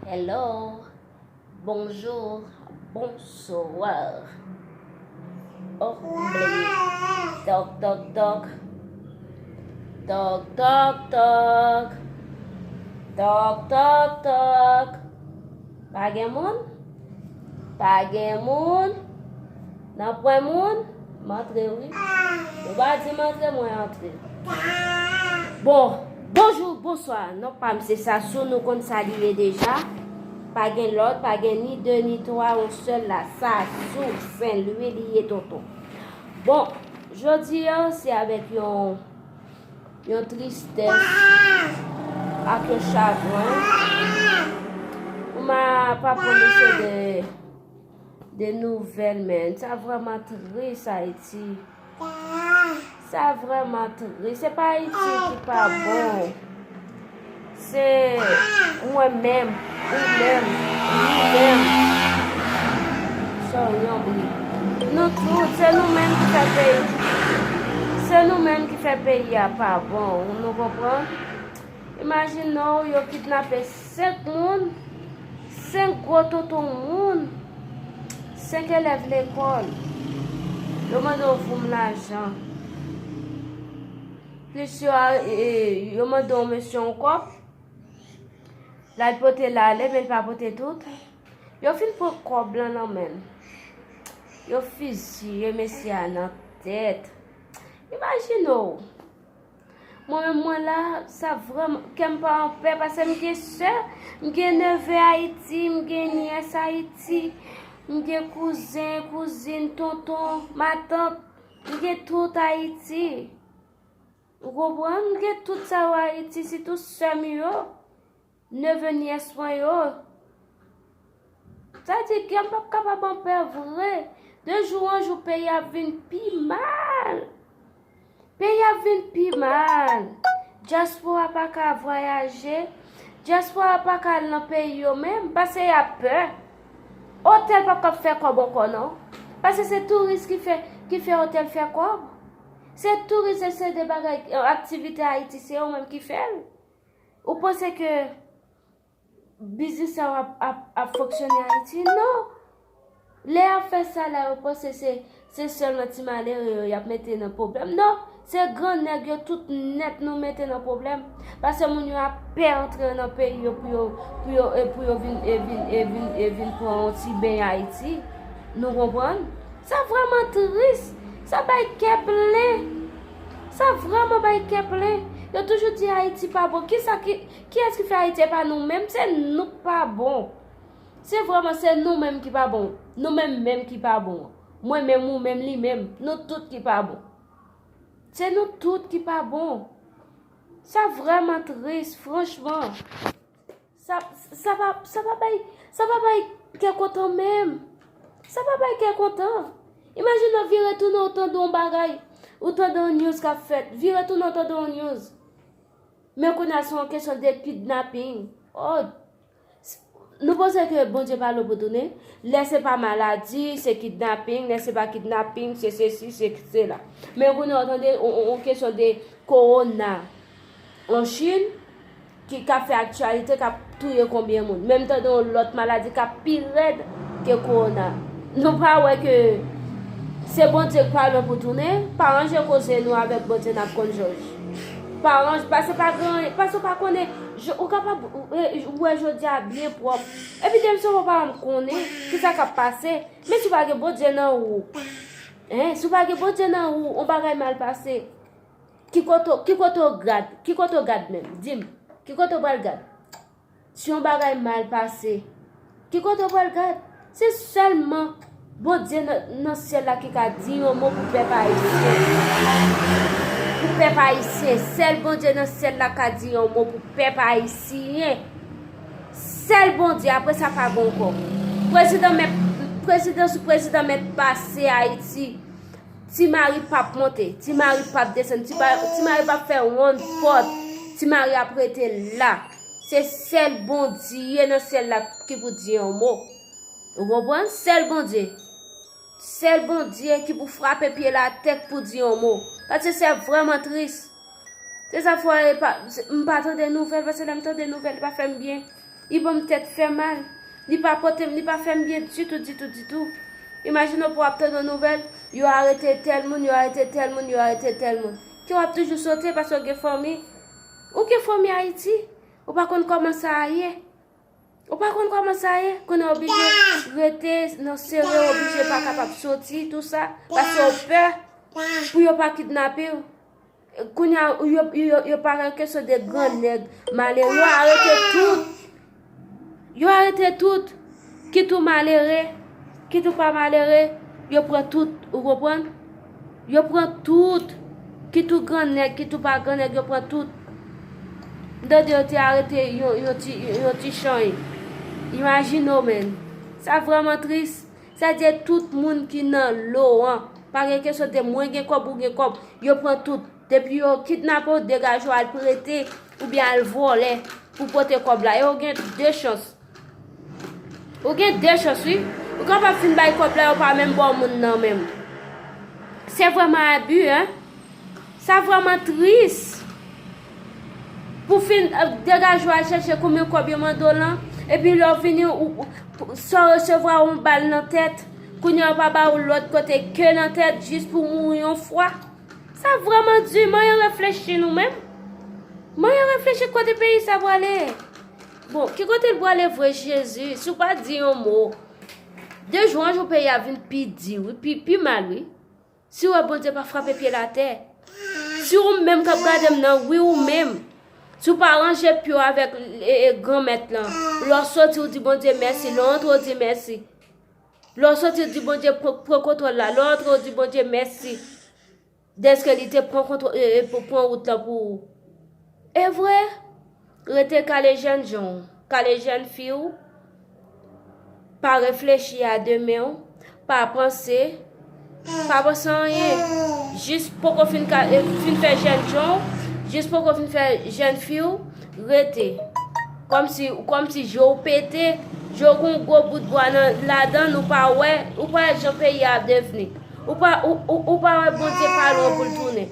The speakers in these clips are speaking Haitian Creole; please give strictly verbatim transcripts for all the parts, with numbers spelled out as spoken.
Hello. Bonjou. Bonswa. Oh, m bliye. Tòk, tòk, tòk. Tòk, tòk, tòk. Tòk, tòk, tòk. Pa gen moun? Pa gen moun? Nan pwen moun? M antre, wi. Ou pa di m antre, mwen antre. Bon, bonjou, bonswa. Non pa m se Sasou, nou konn sa li ye deja. Pa gen lòt, pa gen ni de ni twa, yon sèl la. Sasou, Sen Lwi li ye, tonton. Bon, jodi a, se avèk yon, yon tristès ak yon chagren. Ou ma pa pwononse de, de nouvèl, men sa vrèman tris, Ayiti. Sa vrèman tris. Se pa Ayiti ki pa bon. Se mwen menm, ou menm, li menm. Sorry, yon bri. Nou tout, se nou menm ki fè peyi. Se nou menm ki fè peyi a pa bon. Nou konprann? Imajine w, yo kidnape senk moun, senk gwo tonton moun, senk elèv lekòl. Yo mande yon foum lajan. Plis yo, a- e- yo mande yon mesye yon kòb. L al pote l ale, men l pa pote tout. Yo fin pran kòb lan nan men l. Yo fiziye mesye a nan tèt. Imajine w. Mwen menm, mwen la, sa vrèman, kè m pa anpè, paske m gen sè, m gen neve Ayiti, m gen nyès Ayiti, m gen kouzen, kouzin, tonton, matant, m gen tout Ayiti. Ou konprann? M gen tout sa yo Ayiti, sitou sè m yo, neve nyès mwen yo. Sa di kè m p ap kapab anpè vre. De jou an jou, peyi ap vin pi mal. Peyi ap vin pi mal. Dyaspora pa ka vwayaje. Dyaspora pa ka al nan peyi yo menm, paske y ap pè. Otèl p ap ka fè kòb ankò, non. Paske se touris ki fè, ki fè otèl fè kòb. Se touris e se de bagay, aktivite Ayiti, se yo menm ki fè l. Ou panse ke biznis sa yo ap, ap, ap fonksyone Ayiti? Non. Lè y ap fè sa la, yo panse se, se sèlman ti malere yo y ap mete nan pwoblèm. Non. Se gran nèg yo tout nèt nou mete nan pwoblèm. Paske moun yo ap pè antre nan peyi yo pou yo, pou yo, e pou yo vin, e vin, e vin, e vin pran yon ti beny Ayiti. Nou konprann? Sa vrèman tris. Sa bay kè plen. Sa vrèman bay kè plen. Yo toujou di Ayiti pa bon. Kisa ki, kiyès ki fè Ayiti? E pa nou menm, se nou k pa bon. Se vrèman, se nou menm ki pa bon. Nou menm menm ki pa bon. Mwen menm, ou menm, li menm. Nou tout ki pa bon. Se nou tout ki pa bon. Sa vrèman tris, franchman. Sa, sa pa, sa pa bay, sa pa bay kè kontan menm. Sa pa bay kè kontan. Imajine w vire tounen, ou tande yon bagay, ou tande yon news k ap fèt. Vire tounen, ou tande yon news. Men kounye a, se yon kesyon de kidnaping. Oh, nou panse ke Bondye pa la pou tounen? Lè se pa maladi, se kidnaping. Lè se pa kidnaping, se sesi, se sela. Men kounye a, ou tande yon, yon, yon kesyon de kowona an Chin, ki, k ap fè aktyalite, k ap touye konbyen moun. Menm tande yon lòt maladi k ap pi rèd ke kowona. Nou pa wè ke se Bondye k pa lwen pou tounen? Pa ranje koze nou avèk Bondye, n ap konn jòj. Pa ranje, paske pa gen, paske w pa konnen, je- ou kapab, ou, e, ou wè jodi a byen pwòp. Epi demen se ou pa janm konnen kisa k ap pase. Men si w pa gen Bondye nan ou, en, si w pa gen Bondye nan ou, yon bagay mal pase. Ki kote, ki kote w gad? Ki kote w gad menm? Di m. Ki kote w pral gad? Si yon bagay mal pase, ki kote w pral gad? Se sèlman Bondye nan, nan syèl la ki ka di yon mo pou pèp ayisyen. Pou pèp ayisyen. Sèl Bondye nan syèl la ka di yon mo pou pèp ayisyen. Sèl Bondye, apre sa pa gen ankò. Prezidan mèt, prezidan sou prezidan mèt pase Ayiti. Ti mari p ap monte, ti mari p ap desann, ti, pa- ti mari p ap fè wonn pòt, ti mari ap rete la. Se sèl Bondye nan syèl la ki pou di yon mo. Ou konprann? Sèl Bondye. Sèl Bondye ki pou frape pye l atè pou di yon mo. Paske se vrèman tris. Se sa fè e pa- se- m pa tande nouvèl, paske lè m tande nouvèl, li pa fè m byen. Li ban m tèt fè mal. Li pa pote m, li pa fè m byen ditou, ditou, ditou. Imajine w pou w ap tande yon nouvèl, yo arete tèl moun, yo arete tèl moun, yo arete tèl moun. Ke w ap toujou sote paske w gen fanmi. Ou gen fanmi Ayiti. Ou pa konn kòman sa a ye. Ou pa konn kòman sa ye. Kounye a oblije rete nan sere, oblije pa kapab soti, tou sa. Paske w pè pou yo pa kidnape w. Kounye a, yo, yo, yo pa gen kesyon de gran nèg malere. Yo arete tout. Yo arete tout. Kit ou malere, kit ou pa malere, yo pran tout. Ou konprann? Yo pran tout. Kit ou gran nèg, kit ou pa gran nèg, yo pran tout. M tande yo te arete yon, yon ti, yon ti chay. Imajine w, menn. Sa vrèman tris. Sa di tout moun ki nan lo an. Pa gen kesyon de mwen gen kòb, ou gen kòb. Yo pran tout. Depi yo kidnape w, degaje w al prete oubyen al vòlè pou pote kòb la. E ou gen de chans. Ou gen de chans, wi. Ou kapab fin bay kòb la, yo pa menm ba w moun nan menm. Se vrèman abi, en. Sa vrèman tris. Pou fin, eh, degaje w al chèche konbyen kòb yo mande w lan, epi lè w vini, ou, ou, sa w resevwa yon bal nan tèt, kounye a yo pa ba w lòt kote ke nan tèt, jis pou w mouri yon fwa. Sa vrèman di, manyen reflechi nou menm. Manyen reflechi kote peyi sa prale. Bon, ki kote l prale vre, Jezi? Si w pa di yon mo, de jou an jou peyi a vin pi di, wi, pi, pi mal, wi. Si w wè Bondye pa frape pye l atè, si ou menm k ap gade m nan, wi, ou menm, si w pa ranje pye w avèk, e, e, Granmèt lan, lè w soti, w di Bondye mèsi, lè w antre, w di mèsi. Lè w soti, w di Bondye pran, pran kontwòl la, lè w antre, w di Bondye mèsi. Dèske li te pran kontwò-, e, e, pou pran wout lan pou ou. E vre, rete kale jènjan w, kale jènfi w, pa reflechi a demen w, pa panse, pa panse anyen. Jis poko fin ka, e, fin fè jènjan w, jis poko fin fè jènfi w, rete. Kòmsi, kòmsi je w pete, je w gon gwo bout bwa nan, ladan l, ou pa wè, ou pa wè jan peyi a ap devni. Ou pa, ou, ou, ou pa wè Bondye pa lwen pou l tounen.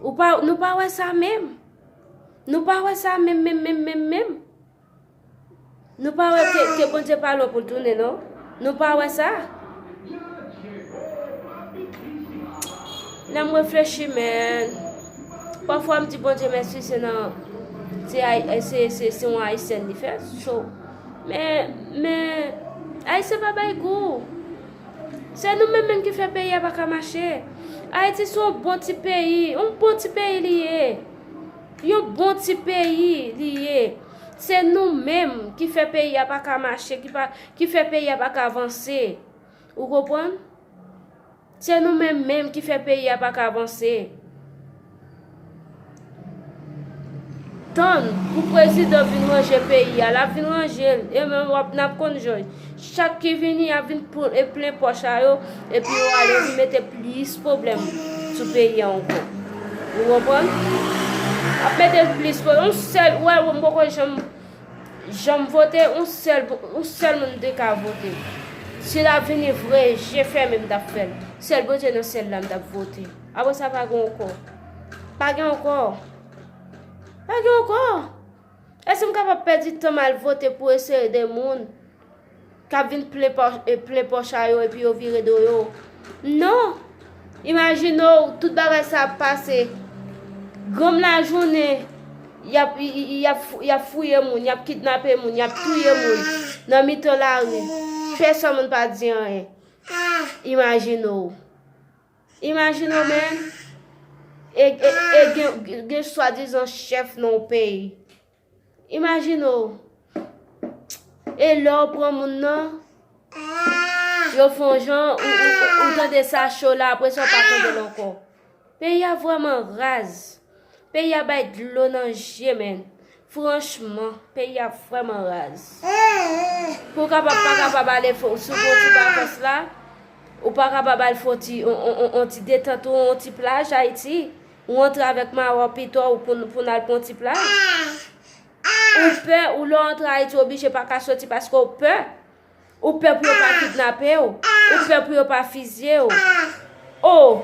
Ou pa, nou pa wè sa menm. Nou pa wè sa menm, menm, menm, menm, menm. Nou pa wè ke, ke Bondye pa lwen pou l tounen, non. Nou pa wè sa. Lè m reflechi, men, pafwa m di Bondye mèsi, se nan, se Ay-, se, se, se yon Ayisyèn li fè cho. Men, men, Ayisyen pa bay gou. Se nou menm menm ki fè peyi a pa ka mache. Ayiti se yon bon ti peyi, yon bon ti peyi li ye. Yon bon ti peyi li ye. Se nou menm ki fè peyi a pa ka mache, ki pa, ki fè peyi a pa ka vanse. Ou konprann? Se nou menm menm ki fè peyi a pa ka vanse. Tann pou prezidan vin ranje peyi a, l ap vin ranje l, e menm w ap, n ap konn jan. Chak ki vini, y ap vin pl-, e plen pòch a yo, epi yo ale vin mete plis pwoblèm sou peyi a ankò. Ou konprann? Ap mete plis pwoblèm. Yon sèl, ou wè, m poko janm, janm vote, yon sèl, yon sèl moun m te ka vote. Si l ap vini vre, je fèmen m t ap fè l. Sèl Bondye nan syèl la m t ap vote. Apre sa, pa gen ankò. Pa gen ankò. Pa gen ankò. Èske m kapab pèdi tan m al vote pou eseye de moun k ap vin plen pò-, e plen pòch a yo epi yo vire do yo? Non! Imajine w, tout bagay sa ap pase. Granm lajounen, y ap, y, y, y ap fou-, y ap fouye moun, y ap kidnape moun, y ap touye moun nan mitan lari. Pèsòn moun pa di anyen. Imajine w. Imajine w, men. E, e, e gen, gen swadizan chèf nan yon peyi. Imajine w. E lè w pran moun nan, yo fè yon jan, ou, ou, ou, ou tande sa cho la, apre sa, w pa tande l ankò. Peyi a vrèman raz. Peyi a bay dlo nan je, men. Franchman, peyi a vrèman raz. Pou w kapab, pa kapab ale fo-, sou fwonti vakans la, ou pa kapab al fè yon ti, on, on, on, on ti detant ou, on ti plaj Ayiti, ou antre avèk mawa pito ou pou, pou n al pran yon ti plaj. Ou pè, ou lè w antre Ayiti, w oblije pa ka soti paske w pè. Ou pè pou yo pa kidnape w. Ou pè pou yo pa fizye w. Oh!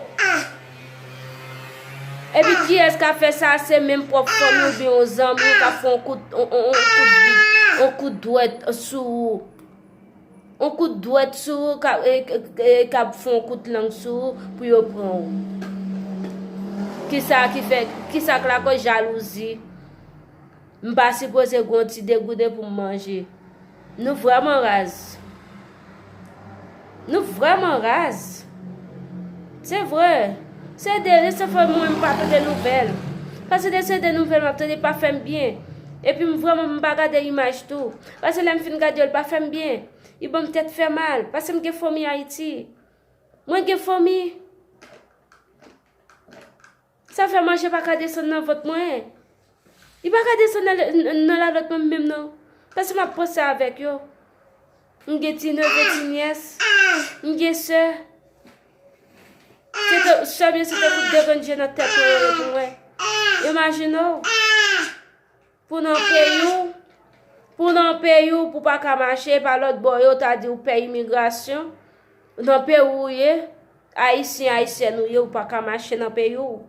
Epi kiyès k ap fè sa? Se menm pwòp fanmi w oubyen yon zanmi w k ap fè yon kout, yon, yon, yon kout bib. On kout dwèt sou ou. On kout dwèt sou ou k ap, e, e, e, k ap fè on kout lang sou ou pou yo pran ou. Kisa ki fè, kisa k lakòz jalouzi? M pa sipoze gen yon ti degouden pou m manje. Nou vrèman raz. Nou vrèman raz. Se vre. Se de, se fè mwen m pa tande nouvèl. Paske de se de nouvèl m ap tande pa fè m byen. Epi m vrèman m pa gade imaj tou. Paske lè m fin gade yo, l pa fè m byen. Li ban m tèt fè mal. Paske m gen fanmi Ayiti. Mwen gen fanmi. Sa fè manje pa ka desann nan vant mwen. Li pa ka desann nan, nan, nan lalot mwen menm non. Paske m ap panse avèk yo. M gen ti neve, ti nyès. M gen sè. Se te, sè m yo se te fout de grenn je nan tèt mwen yo ye pou mwen. Imajine w. Pou nan peyi w, pou nan peyi w, pou pa ka mache pa lòt bò, yo ta di w pè imigrasyon. Nan peyi w ou ye, ayisyen, ayisyèn ou ye, ou pa ka mache nan peyi w.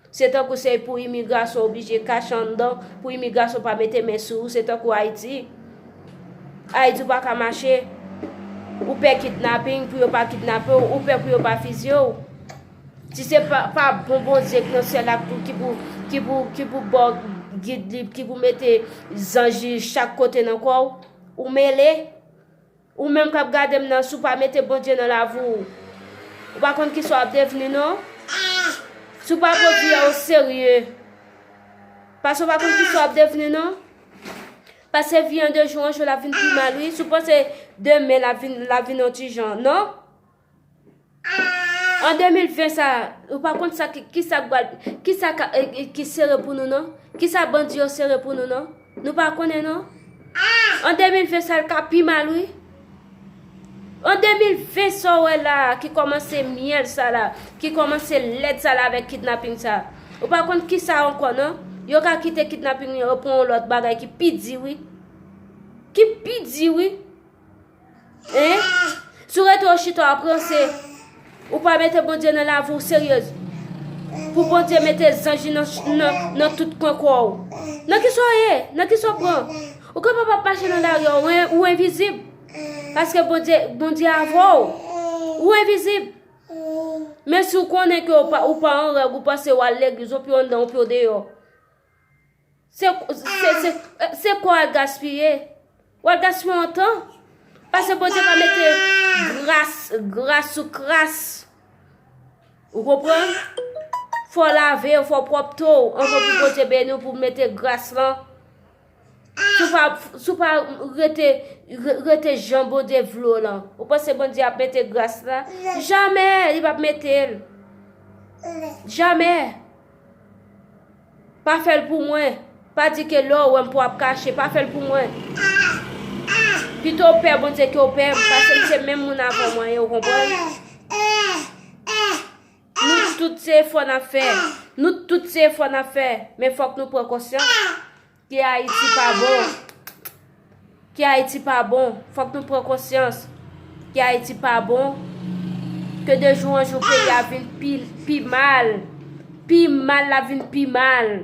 Se tankou se pou imigrasyon oblije kache anndan, pou imigrasyon pa mete men sou ou, se tankou Ayiti. Ayiti ou pa ka mache, ou pè kidnaping, pou yo pa kidnape w, ou pè pou yo pa fizye w. Si se pa, pa bon Bondye k nan syèl la pou, ki pou, ki pou, ki pou ba w gid li, ki pou mete zanj li chak kote nan kò w, ou mele. Ou menm k ap gade m nan, si w pa mete Bondye nan lavi w, ou pa konn kisa w ap devni non. Si w pa pran vi a o serye, paske w pa konn kisa w ap devni non. Paske vi an de jou an jou l ap vin pi mal wi. Si w panse demen l ap vin, l ap vin yon ti jan, non. An de mil ven sa, ou pa konn sa ki, ki sa k pral, ki sa ka, e, e, ki sere pou nou non? Ki sa bandi yo sere pou nou non? Nou pa konnen non? An de mil ven sa, l ka pi mal wi. An de mil ven sa w wè la, ki kòmanse myèl sa la, ki kòmanse lèd sa la avèk kidnaping sa. Ou pa konn ki sa ankò non? Yo ka kite kidnaping yo pran yon lòt bagay ki pi di wi. Ki pi di wi. Hein? Si w rete w chita w ap ranse, ou pa mete Bondye nan lavi w seryez. Pou Bondye mete zanj li nan, nan, nan tout kwen kò w. Nan kisa w ye? Nan kisa w pran? Ou kapab ap mache nan lari a, ou en-, ou envizib. Paske Bondye, Bondye avè w. Ou envizib. Men si w konnen ke w pa, ou pa an règ, ou panse w al legliz, ou pye anndan, ou pye deyò. Se, se, se, se kò w al gaspiye. W al gaspiye yon tan. Paske Bondye pa mete gras, gras sou kras. Ou konprann? Fò w lave w, fò w pwòpte w, anvan pou Bondye beni w, pou mete gras lan. Si w pa, si w pa rete, re-, rete jan Bondye vle w lan, ou panse Bondye ap mete gras la? Jamè, li p ap mete l. Jamè. Pa fè l pou mwen. Pa di ke lè w wè m pou w ap kache. Pa fè l pou mwen. Pito w pè Bondye ke w pè m, paske m se menm moun avè w mwen ye, ou konprann? Nou tout se efò n ap fè. Nou tout se efò n ap fè. Men fòk nou pran konsyans ke Ayiti pa bon. Ke Ayiti pa bon. Fòk nou pran konsyans ke Ayiti pa bon. Ke de jou an jou peyi a vin pi, pi mal. Pi mal, l ap vin pi mal.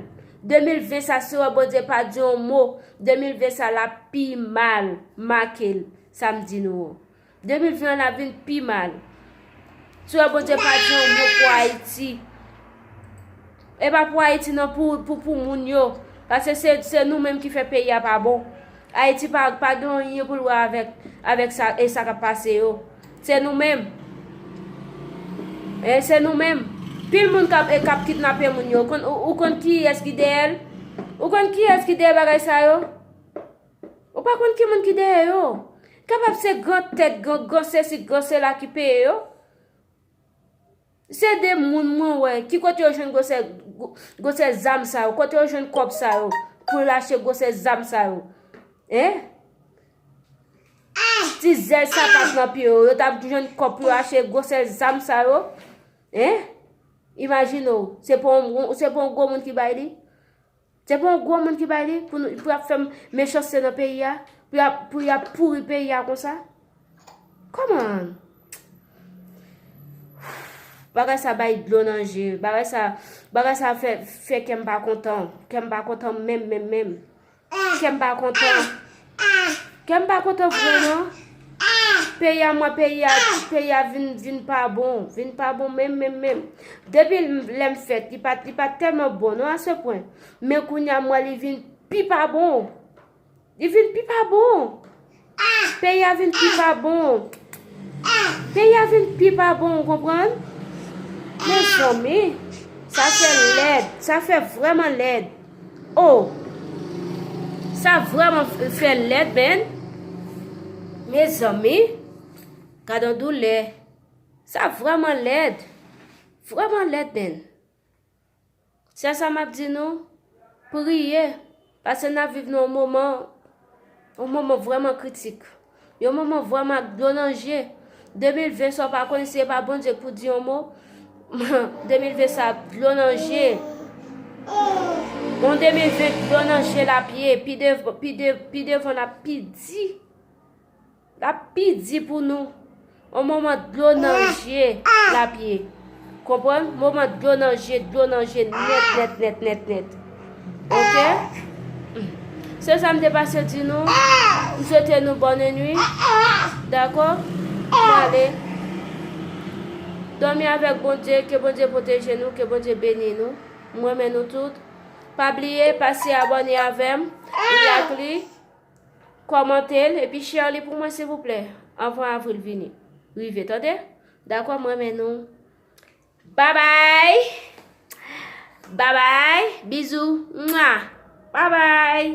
De mil ven sa, si w wè Bondye pa di yon mo, de mil ven sa, l ap pi mal. Make l, sa m di nou an. De mil ven an ap vin pi mal. Si w wè Bondye pa di yon mo pou Ayiti. E pa pou Ayiti non, pou, pou, pou moun yo. Paske se, se nou menm ki fè peyi a pa bon. Ayiti pa, pa gen anyen pou l wè avèk, avèk sa, e sa k ap pase yo. Se nou menm. E se nou menm. Pil moun k ap, e k ap kidnape moun yo. Ou konn, ou, ou konn kiyès ki dèyè l? Ou konn kiyès ki dèyè bagay sa yo? Ou pa konn ki moun ki dèyè yo. Kapab se gran tèt, gran, gran sesi, gran sela ki peye yo. Se de moun mwen wè. Ki kote yo jwenn gwosè, gwosè zam sa yo? Kote yo jwenn kòb sa yo? Pou yo achte gwosè zam sa yo? Hein? Ti zèl sapat nan pye yo. Yo t ap jwenn kòb pou yo achte gwosè zam sa yo? Hein? Imajine w. Se pa yon, se pa yon gwo moun ki bay li? Se pa yon gwo moun ki bay li pou nou, pou y ap fè m-, mechanste nan peyi a? Pou y ap, pou y ap pouri peyi a konsa? Kòman? Bagay sa bay dlo nan je. Bagay sa, bagay sa fè, fè kè m pa kontan. Kè m pa kontan menm, menm, menm. Kè m pa kontan. Kè m pa kontan vre non. Peyi a mwen, peyi a, peyi a vin, vin pa bon. Vin pa bon menm, menm, menm. Depi lè m fèt, li pa, li pa tèlman bon non a se pwen. Men kounye a mwen li vin pi pa bon. Li vin pi pa bon. Peyi a vin pi pa bon. Peyi a vin pi pa bon, ou konprann? Mezanmi, sa fè lèd. Sa fè vrèman lèd. Oh! Sa vrèman f- fè lèd, men. Mezanmi, gad yon doulè. Sa vrèman lèd. Vrèman lèd, men. Se sa m ap di nou, priye, paske n ap viv nan yon moman, yon moman vrèman kritik. Yon moman vrèman ak dlo nan je. De mil ven sa w pa konnen si se pa Bondye k pou di yon mo. De mil ven sa dlo nan je. Yon de mil ven dlo nan je l ap ye. Pi dev- pi de- pi devan l ap pi di. L ap pi di pou nou. Yon moman dlo nan je l ap ye. Konprann? Moman dlo nan je, dlo nan je nèt, nèt, nèt, nèt, nèt. Oke? Se sa m te pase di nou. M swete nou bòn nwit. Dakò? M ale. Dòmi avèk Bondye, ke Bondye pwoteje nou, ke Bondye beni nou. M renmen nou tout. Pa bliye, pase abòne avè m, like li, kòmante l, epi share li pou mwen, silvouplè, anvan avril vini. Rive, tande? Dakò, m renmen nou. Babay! Babay! Bizou! Mwa! Babay!